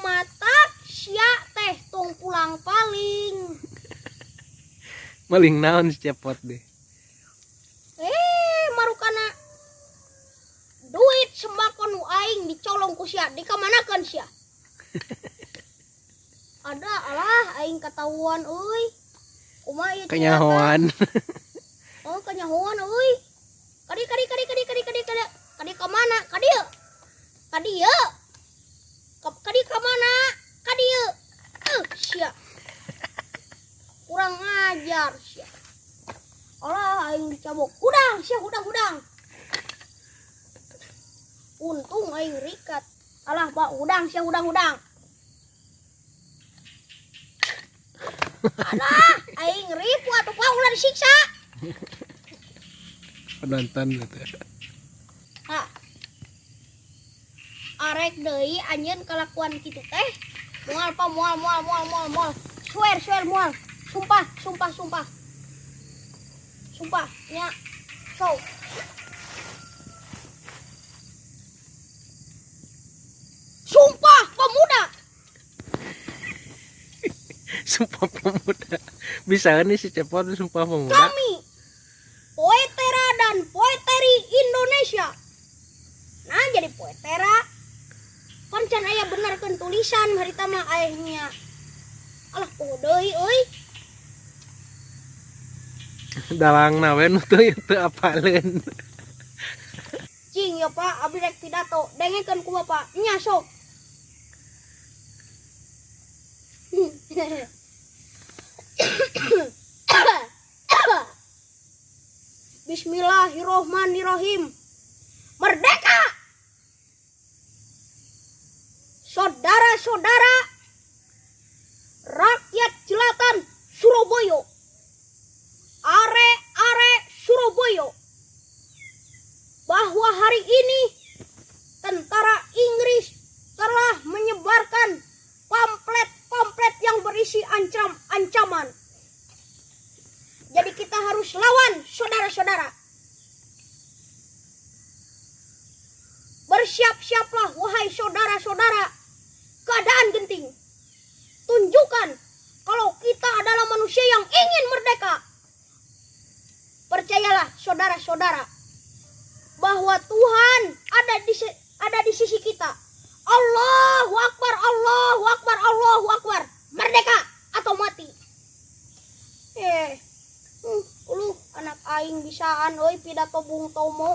Matak sia teh tong pulang paling. Maling naon si Cepot deh. Marukana duit sembako nu aing dicolong ku sia, dikamanakeun sia? Ada alah aing ketahuan euy. Kumaha ieu Kenyahoan. Oh, kenyahoan euy. Kadi kadi kadi kadi kadi kadi kadi. Kadi ka mana? Ka dieu. Ka dieu. Kadi ka mana? Ka dieu. Sia. Kurang ajar sia. Alah aing dicabok. Hudang sia, hudang hudang. Untung aing rikat. Alah ba hudang sia, hudang hudang. Alah aing ripu atuh pa ulah disiksa. Penonton gitu. Ha. Arek deui anjeun kalakuan kitu teh. Moal pa moal moal moal moal moal. Swear swear moal. Sumpah sumpah sumpah. Sumpah nya. So. Sumpah pemuda. Sumpah pemuda. Bisa nih si Cepot sumpah pemuda. Kami Poetera dan Poeteri Indonesia. Nah jadi Poetera. Kan can aya benerkeun tulisan harita mah aehnya. Alah poho deui euy. Dalangna we nu teu teu apaleun. Cing ya Pak, abdi rek pidato, dengekeun ku Bapak. Nya sok. Bismillahirrohmanirrohim. Merdeka! Saudara-saudara rakyat jelatan Surabaya, are-are Surabaya, bahwa hari ini tentara Inggris telah menyebarkan pamflet-pamflet yang berisi ancam-ancaman. Jadi kita harus lawan, saudara-saudara. Bersiap-siaplah wahai saudara-saudara. Keadaan genting. Tunjukkan kalau kita adalah manusia yang ingin merdeka. Percayalah saudara-saudara bahwa Tuhan ada di sisi kita. Allahu Akbar, Allahu Akbar, Allahu Akbar. Merdeka atau mati. Lu anak aing bisaan euy pidato Bung Tomo.